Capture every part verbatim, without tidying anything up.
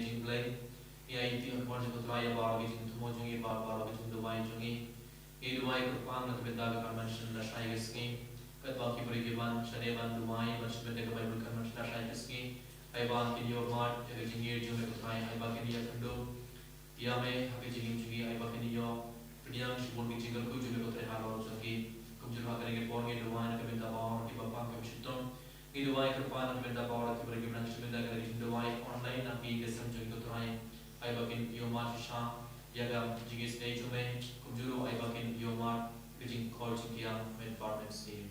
Jingblei. Ngi aiti ha khmat jong U Trai ïa baroh ki jingthmu jong ngi, baroh ki jingduwai jong ngi. Ngi duwai kyrpang na ka bynta ka convention lashai ka sngi. Katba ki briew ki wan shane ban duwai, ban shim bynta ka Bible convention lashai ka sngi. Ai ba kin ïoh mad ïa ka jingïeit jong me ko Trai, ai ba kin ïakynduh ïa me ha ka jingim jong ngi, ai ba kin ïoh pynïaid shibun ki jingkyrkhu jong me ko Trai halor jong ki. Kumjuh ha kane ka por ngi duwai na ka bynta baroh kiba pang kiba shitom. Ngi duwai kyrpang na ka bynta baroh kiba dang shim bynta ka jingduwai online na ki ka sem jong ngi ko Trai. Ai ba kin ïoh mad shisha ïa ka jingisynei jong me, kumjuh ruh ai ba kin ïoh mad ka jingkor jingkiar mynta mynta shisha.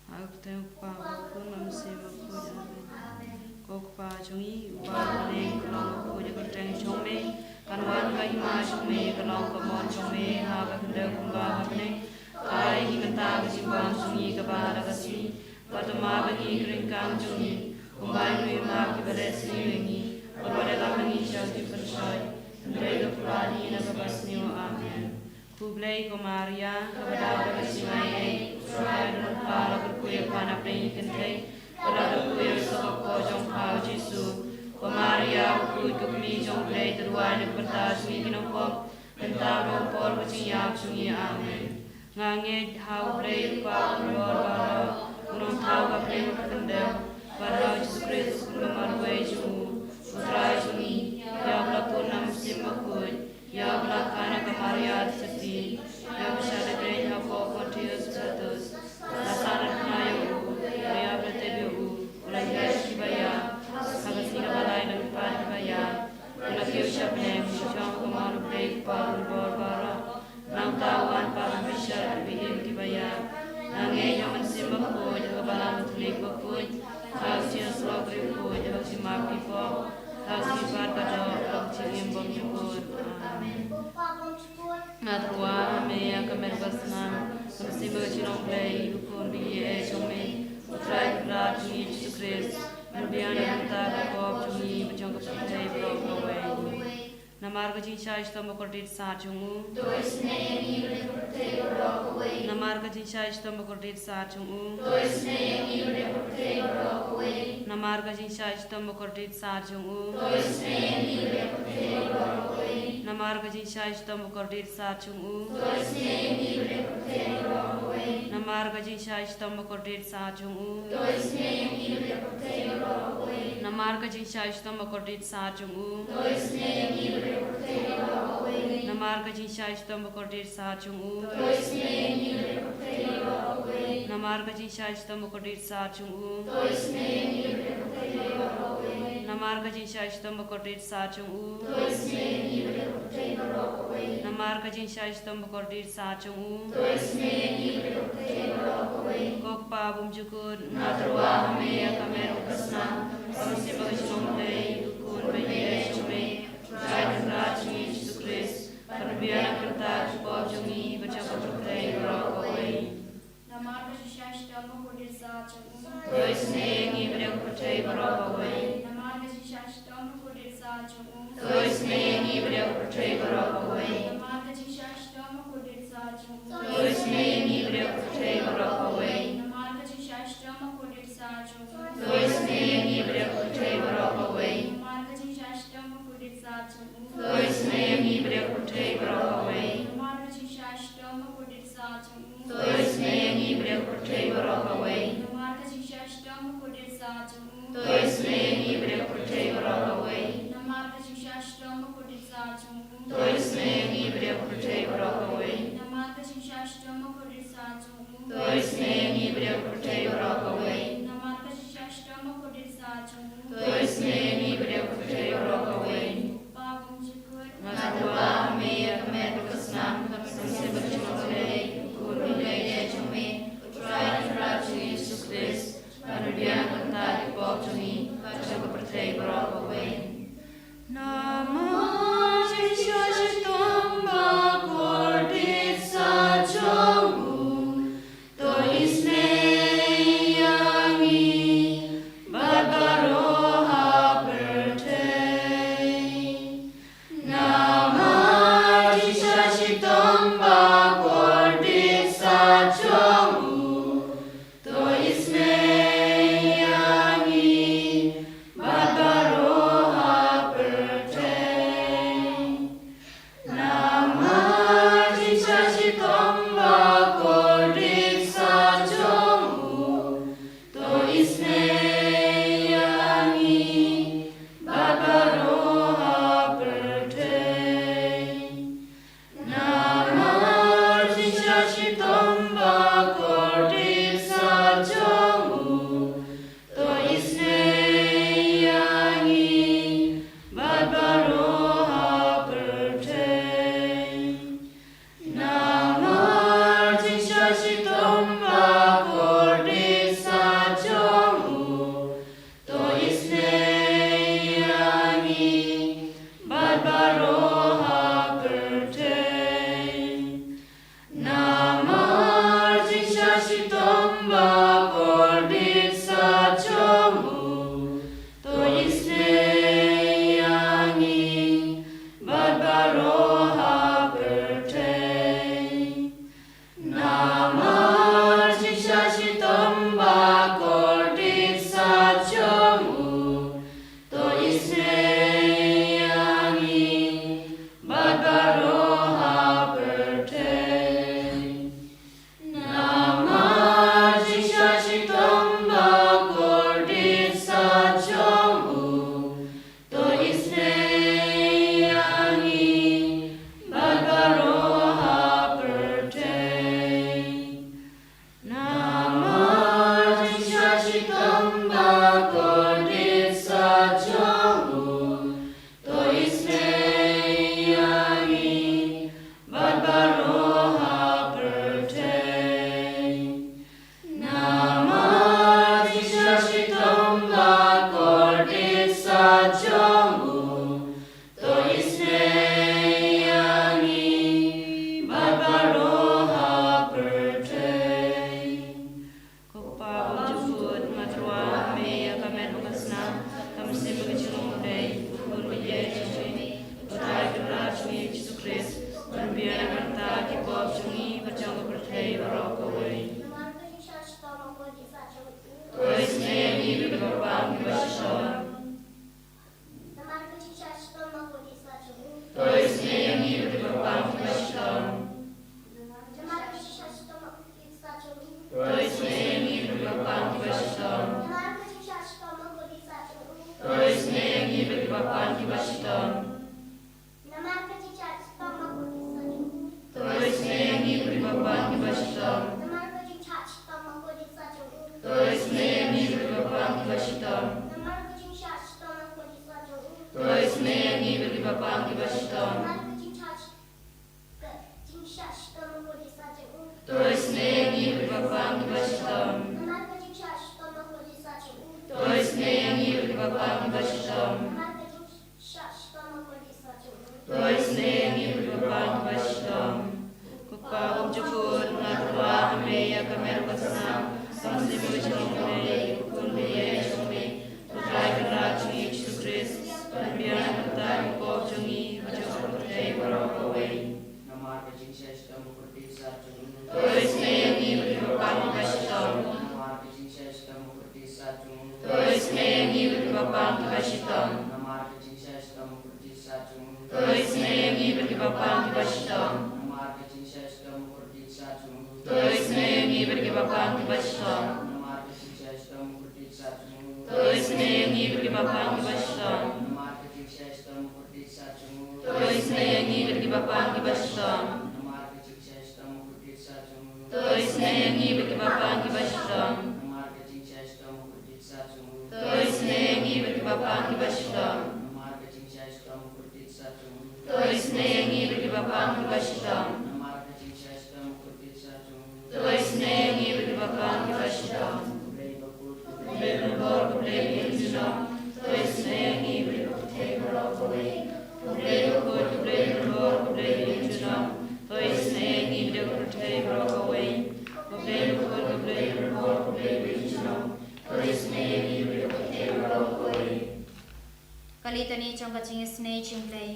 Ha ka kyrteng U Kpa, U Khun, bad U Mynsiem Bakhuid. Amen. Ko Kpa jong ngi uba ha bneng, ka long ka kyrteng jong me. Kan wan ka hima jong me, ka long ka mon jong me ha ka khyndew kumba ha bneng. Ai ïa ngi mynta ka jingbam jong ngi kaba ha ka sngi. Bad to map ïa ngi ki ryngkang jong ngi, kumba ngi map ïa kiba leh sniew ïa ngi. Bad wat ïalam ïa ngi sha ka jingpynshoi, hynrei to pynlait ïa ngi na kaba sniew. Amen. Khublei ko Maria, kaba dap da ka jingaiei, U Trai u don bad pha, la kyrkhu ïa pha napdeng ki kynthei, bad la kyrkhu ïa u soh ka kpoh jong pha U Jisu. Ko Maria, u khuid ka kmie jong U Blei, to duwai na ka bynta jong ngi ki nongpop, mynta bad ha ka por ka jingïap jong ngi. Amen. Nga ngeit ha U Blei U Kpa u khun bor baroh, u nongthaw ka bneng bad ka khyndew, bad ha U Jisu Khrist u khun ba marwei jong u, U Trai jong ngi, ïa uba la pun na U Mynsiem Bakhuid, ïa uba la kha na ka Maria Theisotti, ïa uba la shah lyndet ha u Pontius Pilatus, la sahnarphna ïa u, la ïap, la tep ïa u, u la ïaid sha kiba ïap, ha ka sngi kaba lai na ki phad kiba ïap, u la kiew sha bneng, u shong ha ka mon U Blei U Kpa u khun bor baroh. Nangta u wan pat ban bishar ïa kiba im kiba ïap. Nga ngeit ha U Mynsiem Bakhuid, ha ka Balang Katholik bakhuid, ha ka jingïasyllok riewkhuid, ha ka jingmap ki pop, ha ka jingpyrkhat ka doh, ha ka jingim bymjukut. Amen. Nga tyrwa ha me ïa ka met ka snam, ka mynsiem ka jinglong Blei, U Khun baieit jong me, U Trai Kynrad jong ngi Jisu Khrist, ban pynbiang na ka bynta ka pop jong ngi bad jong ka pyrthei baroh kawei. Namar ka jingshai shitom bakordit sat jong u. To isynei ïa ngi bad ïa ka pyrthei baroh kawei. Namar ka jingshai shitom bakordit sat jong u. To isynei ïa ngi bad ïa ka pyrthei baroh kawei. Namar ka jingshai shitom bakordit sat jong u. To isynei ïa ngi bad ïa ka pyrthei baroh kawei. Namar ka jingshai shitom bakordit sat jong u. To isynei ïa ngi bad ïa ka pyrthei baroh kawei. Namar ka jingshai shitom bakordit sat jong u. To isynei ïa ngi bad ïa ka pyrthei baroh kawei. Namar ka jingshai shitom bakordit sat jong u. To isynei ïa ngi bad ïa ka pyrthei baroh kawei. Namar ka jingshai shitom bakordit sat jong u. To isynei ïa ngi bad ïa ka pyrthei baroh kawei. Namar ka jingshai shitom bakordit sat jong u. To isynei ïa ngi bad ïa ka pyrthei baroh kawei. Namar ka jingshai shitom bakordit sat jong u. To isynei ïa ngi bad ïa ka pyrthei baroh kawei. Namar ka jingshai shitom bakordit sat jong u. To isynei ïa ngi bad ïa ka pyrthei baroh kawei. Ko Kpa bymjukut, nga tyrwa ha me ïa ka met ka snam, ka mynsiem ka jinglong Blei, U Khun baieit jong me, U Trai Kynrad jong ngi Jisu Khrist, ban pynbiang na ka bynta ki pop jong ngi bad jong ka pyrthei baroh kawei. Namar ka jingshai shitom bakordit sat jong u. To isynei ïa ngi bad ïa ka pyrthei baroh kawei. Namar ka jingshai shitom bakordit sat jong u. To isynei ïa ngi bad ïa ka pyrthei baroh kawei. Namar ka jingshai shitom bakordit sat jong u. To isynei ïa ngi bad ïa ka pyrthei baroh kawei. Namar ka jingshai shitom bakordit sat jong u. To isynei ïa ngi bad ïa ka pyrthei baroh kawei. Namar ka jingshai shitom bakordit sat jong u. To isynei ïa ngi bad ïa ka pyrthei baroh kawei. Namar ka jingshai shitom bakordit sat jong u. To isynei ïa ngi bad ïa ka pyrthei baroh kawei. Namar ka jingshai shitom bakordit sat jong u. To isynei ïa ngi bad ïa ka pyrthei baroh kawei. Namar ka jingshai shitom bakordit sat jong u. To isynei ïa ngi bad ïa ka pyrthei baroh kawei. Namar ka jingshai shitom bakordit sat jong u. To isynei ïa ngi bad ïa ka pyrthei baroh kawei. Namar ka jingshai shitom bakordit sat jong u. To isynei ïa ngi bad ïa ka pyrthei baroh kawei. Kpa bymjukut. Nga tyrwa ha me ïa ka met ka snam, ka mynsiem ka jinglong Blei, U Khun baieit jong me, U Trai Kynrad jong ngi Jisu Khrist, ban pynbiang na ka bynta ki pop jong ngi bad jong ka pyrthei baroh kawei. Namar ka jingshai shitom bakordit sat jong u. To isynei ïa ngi bad baroh bad baroh ha pyrthei. Namar jingshah shitom ba kordit sah jong u, to isynei ïa ngi bad baroh ha pyrthei. Namar jingshah shitom ba kordit sah jong u, to isynei ïa ngi bad baroh ha pyrthei. Namar jingshah shitom ba kordit sah jong u, to isynei ïa ngi bad baroh ha pyrthei. Namar jingshah shitom ba kordit sah jong u, to isynei ïa ngi bad baroh ha pyrthei. Namar jingshah shitom ba kordit sah jong u, to isynei ïa ngi bad baroh ha pyrthei. Ko Pa bymjukut, nga tyrwa ha me ïa ka met bad ka snam, ka mynsiem bad ka jinglong ïeit, u Khun baïeit jong me, u Trai Kynrad jong ngi Jisu Khrist, un pynbiang na ka bynta ki pop jong ngi bad jong ka pyrthei baroh kawei. Namar ka jingshah shitom ba kordit sah jong u, to isynei ïa ngi bad kiba pang kiba shitom. Namar ka jingshah shitom ba kordit sah jong u, to isynei ïa ngi bad kiba pang kiba shitom. Namar ka jingshah shitom ba kordit sah jong u, to isynei ïa ngi bad kiba pang kiba shitom. Namar ka jingshah shitom ba kordit sah jong u, to isynei ïa ngi bad kiba pang kiba shitom. Namar ka jingshah shitom ba kordit sah jong u, to isynei ïa ngi bad kiba pang kiba shitom. Namar ka jingshah shitom ba kordit sah jong u, to isynei ïa ngi bad kiba pang kiba shitom. Namar ka jingshah shitom ba kordit sah jong u, to isynei ïa ngi bad kiba pang kiba shitom. Namar ka jingshah shi-, ka jingshah shitom ba kordit sah jong u, to isynei ïa ngi bad kiba pang kiba shitom. Namar ka jingshah shitom ba kordit sah jong u, to isynei ïa ngi bad kiba pang kiba shitom. Namar ka jingshah shitom ba kordit sah jong u, to isynei ïa ngi bad kiba pang kiba shitom. Ko Pa bymjukut, nga tyrwa ha me ïa ka met bad ka snam, ka mynsiem bad ka jinglong ïeit, u Khun baïeit jong me, u Trai Kynrad jong ngi Jisu Khrist, un pynbiang na ka bynta ki pop jong ngi bad jong ka pyrthei baroh kawei. Namar ka jingshah shitom ba kordit sah jong u, to isynei ïa ngi bad kiba pang kiba shitom. Namar ka jingshah shitom ba kordit sah jong u, to isynei ïa ngi bad kiba pang kiba shitom. Namar ka jingshah shitom ba kordit sah jong u, to isynei ïa ngi bad kiba pang kiba shitom. Namar ka jingshah shitom ba kordit sah jong u, to isynei ïa ngi bad kiba pang kiba shitom. Namar ka jingshah shitom ba kordit sah jong u, to isynei ïa ngi bad kiba pang kiba shitom. Namar ka jingshah shitom ba kordit sah jong u, to isynei ïa ngi bad kiba pang kiba shitom. Namar ka jingshah shitom ba kordit sah jong u, to isynei ïa ngi bad kiba pang kiba shitom. Namar ka jingshah shitom ba kordit sah jong u, to isynei ïa ngi bad kiba pang kiba shitom. Namar ka jingshah shitom ba kordit sah jong u, to isynei ïa ngi bad kiba pang kiba shitom. Namar ka jingshah shitom ba kordit sah jong u, to isynei ïa ngi bad kiba pang kiba shitom. Ko Blei bakhuid, ko Blei barabor, ko Blei baïaid junom, to isynei ïa ngi bad ïa ka pyrthei baroh kawei. Ko Blei bakhuid, ko Blei barabor, ko Blei baïaid junom, to isynei ïa ngi bad ïa ka pyrthei baroh kawei. Ko Blei bakhuid, ko Blei barabor, ko Blei baïaid junom, to isynei ïa ngi bad ïa ka pyrthei baroh kawei. Ka Litani jong ka jingisynei jong U Blei.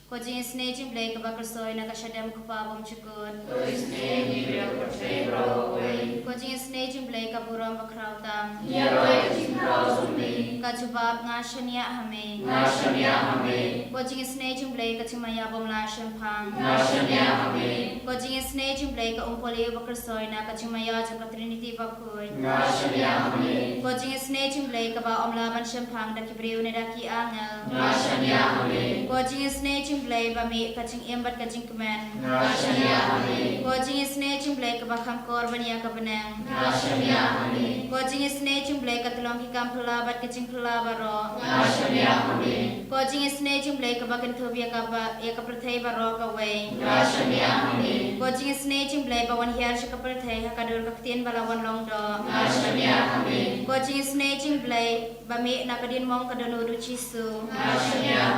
Ko jingisynei jong U Blei kaba kyrshoi na ka shadem U Kpa bymjukut, to isynei ïa ngi bad ïa ka pyrthei baroh kawei. Ko jingisynei jong U Blei ka burom bakhraw tam, ïaroh ïa ka jingkhraw jong Me. Ka jubab: Nga shaniah ha Me. Nga shaniah ha Me. Ko jingisynei jong U Blei ka jingmaïa bymlah shemphang, nga shaniah ha Me. Ko jingisynei jong U Blei ka Umpyllait uba kyrshoi na ka jingmaïa jong ka Trinity bakhuid, nga shaniah ha Me. Ko jingisynei jong U Blei kaba ym lah ban shemphang da ki briew ne da ki angel, nga shaniah ha Me. Ko jingisynei jong U Blei ba mih ka jingim bad ka jingkmen, nga shaniah ha Me. Ko jingisynei jong U Blei kaba kham kor ban ïa ka bneng, nga shaniah ha Me. Ko jingisynei jong U Blei ka tyllong ki kam phylla bad ka jingphylla baroh, nga shaniah ha Me. Ko jingisynei jong U Blei kaba kynthup ïa ka ba, ïa ka pyrthei baroh kawei, nga shaniah ha Me. Ko jingisynei jong U Blei ba wan hiar sha ka pyrthei ha ka dur ka ktien ba la wan long doh, nga shaniah ha Me. Ko jingisynei jong U Blei ba mih na ka diengmong ka dohnud U Jisu, nga shaniah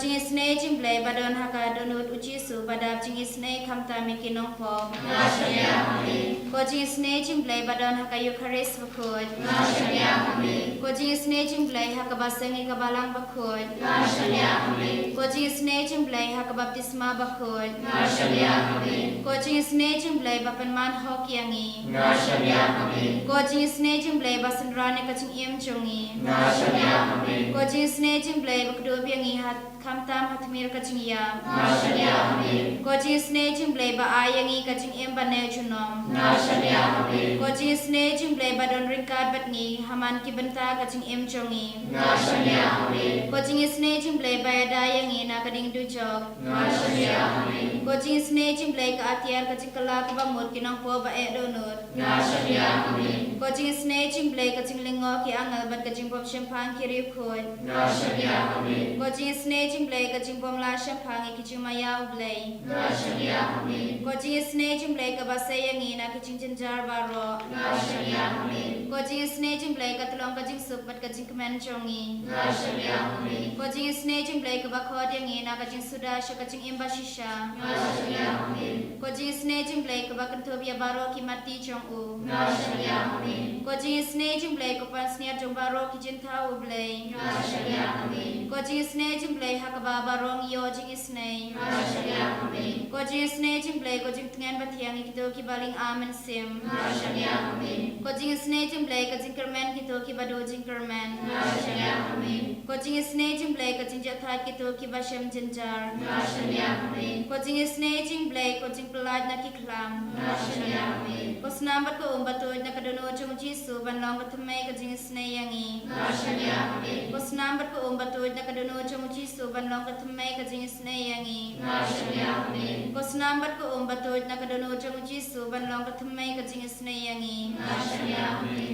Jingisynei jong U Blei ba don ha ka dohnud U Jisu ba dap jingisynei khamtam ïa ki nongpop. Nga shaniah ha me. Ko jingisynei jong U Blei ba don ha ka Eukharist bakhuid. Nga shaniah ha me. Ko jingisynei jong U Blei ha kaba seng ïa ka balang bakhuid. Nga shaniah ha me. Ko jingisynei jong U Blei ha ka baptisma bakhuid. Nga shaniah ha me. Ko jingisynei jong U Blei ba pynman hok ïa ngi. Nga shaniah ha me. Ko jingisynei jong U Blei ba synran ïa ka jingim jong ngi. Nga shaniah ha me. Ko jingisynei jong U Blei ba kdup ïa ngi ha khamtam ha tmier ka jingïap. Nga shaniah ha me. Ko jingisynei jong U Blei ba ai ïa ngi ka jingim ban neh junom. Nga shaniah ha me. Ko jingisynei jong U Blei ba don ryngkat bad ngi ha man ki bynta ka jingim jong ngi. Nga shaniah ha me. Ko jingisynei jong U Blei ba ïada ïa ngi na ka ding dujok. Nga shaniah ha me. Ko jingisynei jong U Blei ka atiar ka jingkylla kaba mut ki nongpop ba eh dohnud. Nga shaniah ha me. Ko jingisynei jong U Blei ka jinglyngngoh ki angel bad ka jingbymshemphang ki riewkhuid. Nga shaniah ha me. Ko jingisynei jong U Blei ka jingbymlah shemphang ïa ki jingmaïa U Blei. Nga shaniah ha me. Ko jingisynei jong U Blei kaba sei ïa ngi na ki jingjynjar baroh. Nga shaniah ha me. Ko jingisynei jong U Blei ka tyllong ka jingsuk bad ka jingkmen jong ngi. Nga shaniah ha me. Ko jingisynei jong U Blei kaba khot ïa ngi na ka jingsuda sha ka jingim bashisha. Nga shaniah ha me. Ko jingisynei jong U Blei kaba kynthup ïa baroh ki matti jong u. Nga shaniah ha me. Ko jingisynei jong U Blei ko pansngiat jong baroh ki jingthaw U Blei. Nga shaniah ha me. Ko jingisynei jong U Blei ha kaba baroh ngi ïoh jingisynei. Nga shaniah ha me. Ko jingisynei jong U Blei ko jingtngen bathiang ïa kito kiba lyngba mynsiem. Nga shaniah ha me. Ko jingisynei jong U Blei ka jingkyrmen kito kiba duh jingkyrmen. Nga shaniah ha me. Ko jingisynei jong U Blei ka jingjahthait kito kiba shem jynjar. Nga shaniah ha me. Ko jingisynei jong U Blei ko jingpyllait na ki khlam. Nga shaniah ha me. Ko snam bad ko um ba tuid na ka dohnud jong U Jisu ban long ka thymmei ka jingisynei ïa ngi. Nga shaniah ha me. Ko snam bad ko um ba tuid na ka dohnud jong U Jisu ban long ka thymmei ka jingisynei ïa ngi. Nga shaniah ha me. Ko snam bad ko um ba tuid na ka dohnud jong U Jisu ban long ka thymmei ka jingisynei ïa ngi. Nga shaniah ha me.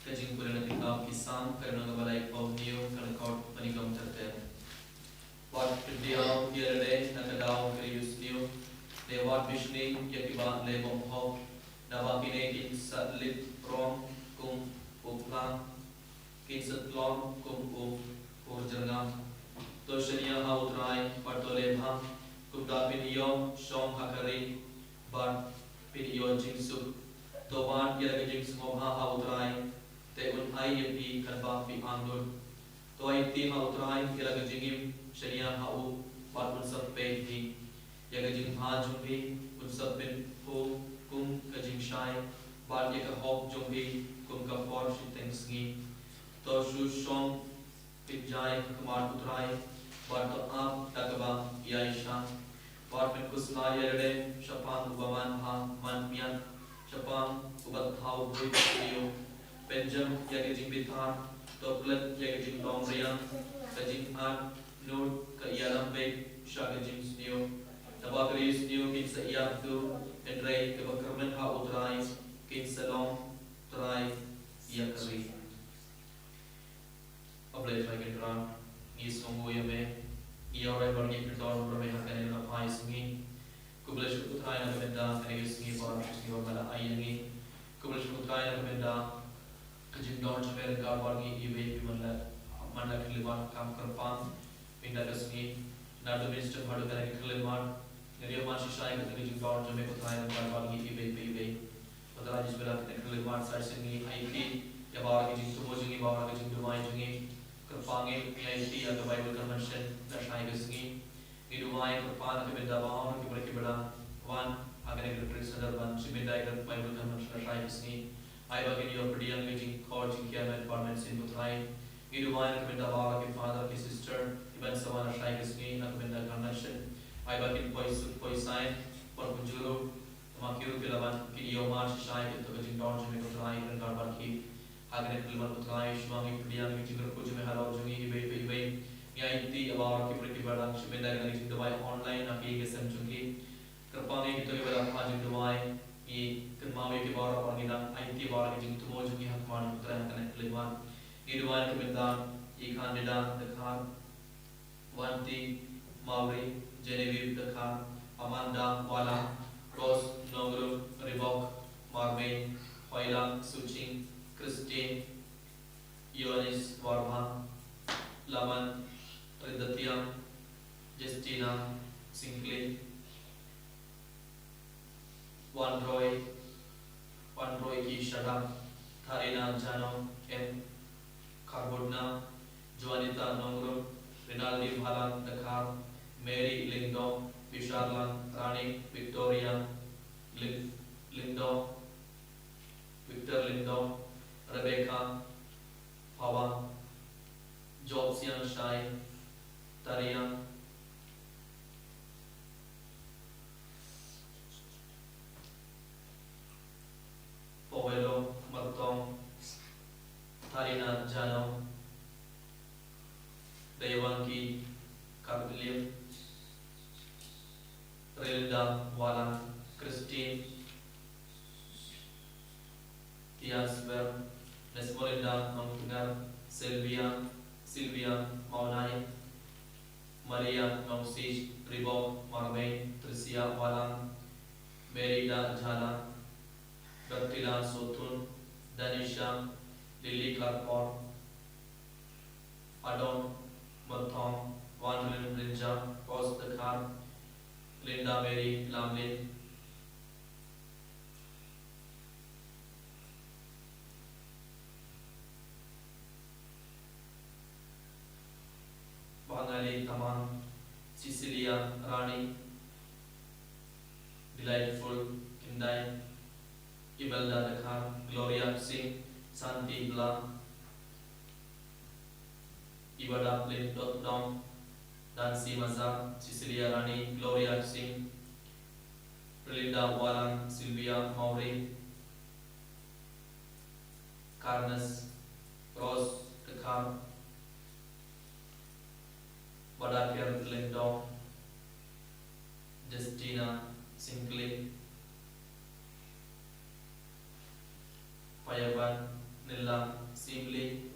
Ka jingpule na ka kitab ki Salm, ka lynnong kaba laiphew hynñiew, ka lynnong kaba nyngkong ter ter. Wat pyndiaw ïa lade na ka daw ka riewsniew, ne wat bishni ïa kiba leh bymhok, naba kine kin sa lip rong kum u phlang, kin sa tlor kum u hur jyrngam. To shaniah ha U Trai, bad to leh bha, kumta phin ïoh shong ha ka ri, bad phin ïoh jingsuk. To wad ïa la ka jingsngewbha ha U Trai, te un ai ïa phi katba phi angnud. To aiti ha U Trai ïa la ka jingim, shaniah ha u, bad un sa peit phi. Ïa ka jingbha jong phi un sa pynphuh kum ka jingshai, bad ïa ka hok jong phi kum ka por shiteng sngi. To shu shong pynjai ha khmat U Trai, bad to ap da kaba ïaishah. Bad pynkhusnam ïa lade shaphang uba manbha manmiat, shaphang uba thaw buit briew. Pynjem ïa ka jingbitar, to pynlait ïa ka jingdom riang, ka jingatnud ka ïalam beit sha ka jingsniew. Naba ka riewsniew kin sa ïap duh, hynrei kaba kyrmen ha U Trai kin sa long trai ïa ka ri. A Blei Trai Kynrad, ngi sngewnguh ïa me, ngi ïaroh bad ngi pyndonkam ïa me ha kane ka phai sngi. Khublei shibun Trai na ka bynta kane ka sngi ba, sngi ba me la ai ïa ngi. Khublei shibun Trai na ka bynta ka jingdon jong me ryngkat bad ngi iwei iwei man la, man la khyllipmat kam kyrpang mynta ka sngi. Naduh mynstep haduh kane ka khyllipmat, ngi ïoh man shisha ïa ka jingdon jong me ko Trai ryngkat bad ngi iwei pa iwei. Ko Trai, ngi sngewbha kane ka khyllipmat sa shisien ngi aiti ïa baroh ki jingthmu jong ngi, baroh ki jingduwai jong ngi. Kyrpang ngi aiti ïa ka Bible Convention lashai ka sngi. Ngi duwai kyrpang na ka bynta baroh ki briew kiba la wan ha kane ka retreat center ban shim bynta ïa ka Bible Convention lashai ka sngi. Ai ba kin ïoh pdiang ïa ka jingkhor jingkhiah na ka department sien ko Trai. Ngi duwai na ka bynta baroh ki father ki sister kiban sa wan lashai ka sngi na ka bynta ka convention. Ai ba kin poi suk poi sain, poi kumjuh ruh, namar ki ruh ki la wan kin ïoh man shisha ïa kato ka jingdon jong me ko Trai ryngkat bad ki. Ha kane ka khyllipmat ko Trai, shuwa ngi pdiang ïa ka jingkyrkhu jong me halor jong ngi iwei pa iwei. Ngi aiti ïa baroh ki briew kiba dang shim bynta ïa ka jingduwai online ha ki ïing ki sem jong ki. Kyrpang ïa kito kiba la phah jingduwai, ngi kynmaw ïa ki baroh bad ngi dang aiti baroh ki jingthmu jong ngi ha khmat ko Trai ha kane ka khyllipmat. Ngi duwai na ka bynta i Candida Dkhar, Wanti Mawri, Genevieve Dkhar, Amanda Wala, Rose Nongrum, Ribok Marme, Hoilang Suching, Christine Ioannis Warbha, Laman Rindatiang Justina Singkli, Wanroi, Wanroi Ki Shadap, Tharina Janong M Kharbudna, Juanita Nongrum, Rinaldi Bhalang Dkhar, Mary Lyngdoh, Bisharlang Rani, Victoria Lyng-, Lyngdoh, Victor Lyngdoh, Rebecca Phawa, Job Siang Shai, Tariang Powelo Matong, Tharina Janong, Deiwangki Kartliam, Rilda Walang, Christine Tiaswer, Nesmolinda Nongtngar, Sylvia, Sylvia Maunai, Maria Nongsij, Ribok Marmei, Tricia Walang, Merida Jala, Bertila Sotun, Danisha, Lily Karpor, Adon Mothong, Wanrin Rinjang, Rose Dkhar, Linda Mary Lamlin, Bangali Tamang, Cecilia Rani, Delightful Kindai, Imelda Dkhar, Gloria Singh, Santi Bla, Ibadaplin Dotdong, Dansi Mazar, Cecilia Rani, Gloria Singh, Relinda Walang, Sylvia Maury, Carnes, Rose Dkhar, Badakir Lendong, Justina Singkli, Payaban Nila Simli,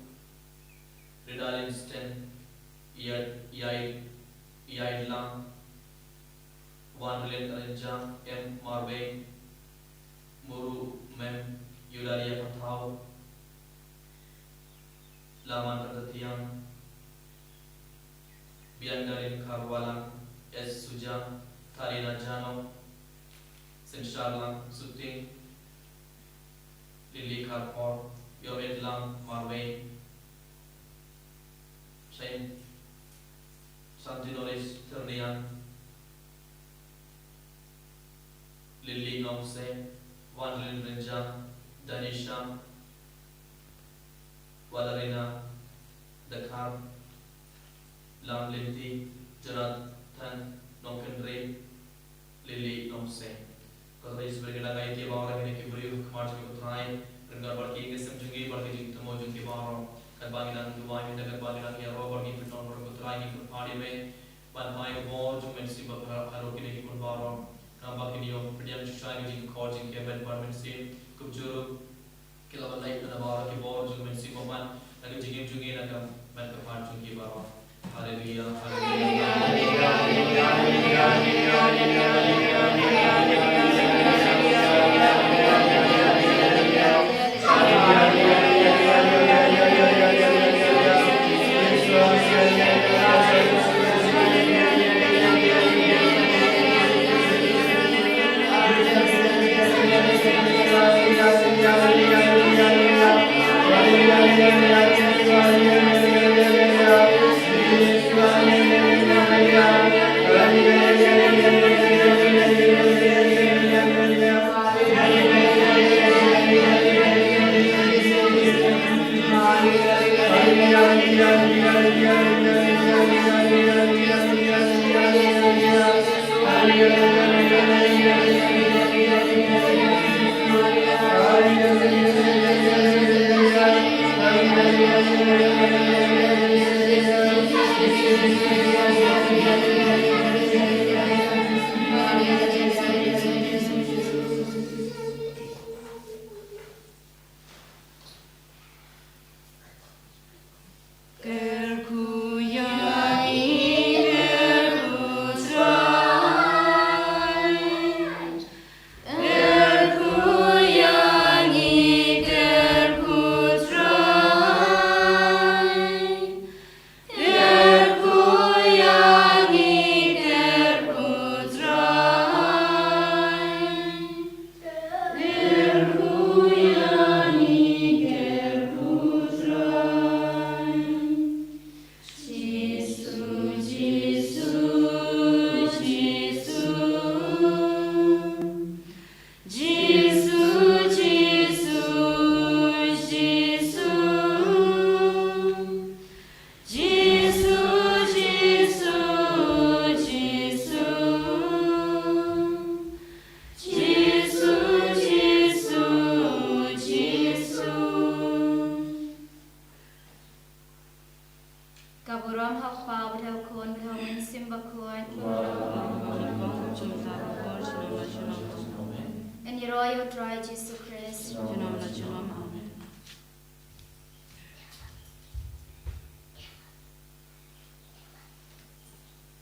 Ridalin Sten, Iyad, Iyaid, Iyaid Lang, Wanrlin Rinjang, M Marwei, Muru Mem, Eulalia Pathau, Laman Rata Tiang, Bianca Rin Kharwalang, S Suja, Tharina Jano, Sensharlang Suting, Lily Kharpor, Yomet Lang Marwei, Saint Santinoris Ternian, Lily Nongse, Wanlin Rinjang, Danisha, Valerina Dkhar, Lam Linti, Jonathan Nongkenri, Lily Nongse. Ko Trai Jisu, bad ngi dang ai ïa ki baroh ïa kine ki briew ha khmat jong U Trai. Pyndonkam bad ki ïing ki sem jong ngi bad ki jingthmu jong ki baroh. Katba ngi dang duwai, mynta katba ngi dang ïaroh bad ngi pyndonkam bad U Trai, ngi pynpaw ïa me ban ai ka bor jong U Mynsiem Bakhuid halor kine ki khun baroh. Khnang ba kin ïoh pdiang shisha ïa ka jingkhot jingkmen bad U Mynsiem. Kumjuh ruh ki la ban leit na baroh ki bor jong U Mynsiem Bakhuid na ka jingim jong ngi, na ka met ka phad jong ki baroh. Haleluya, haleluya. Roi, ïa u Trai Jisu Khrist. Junom la junom.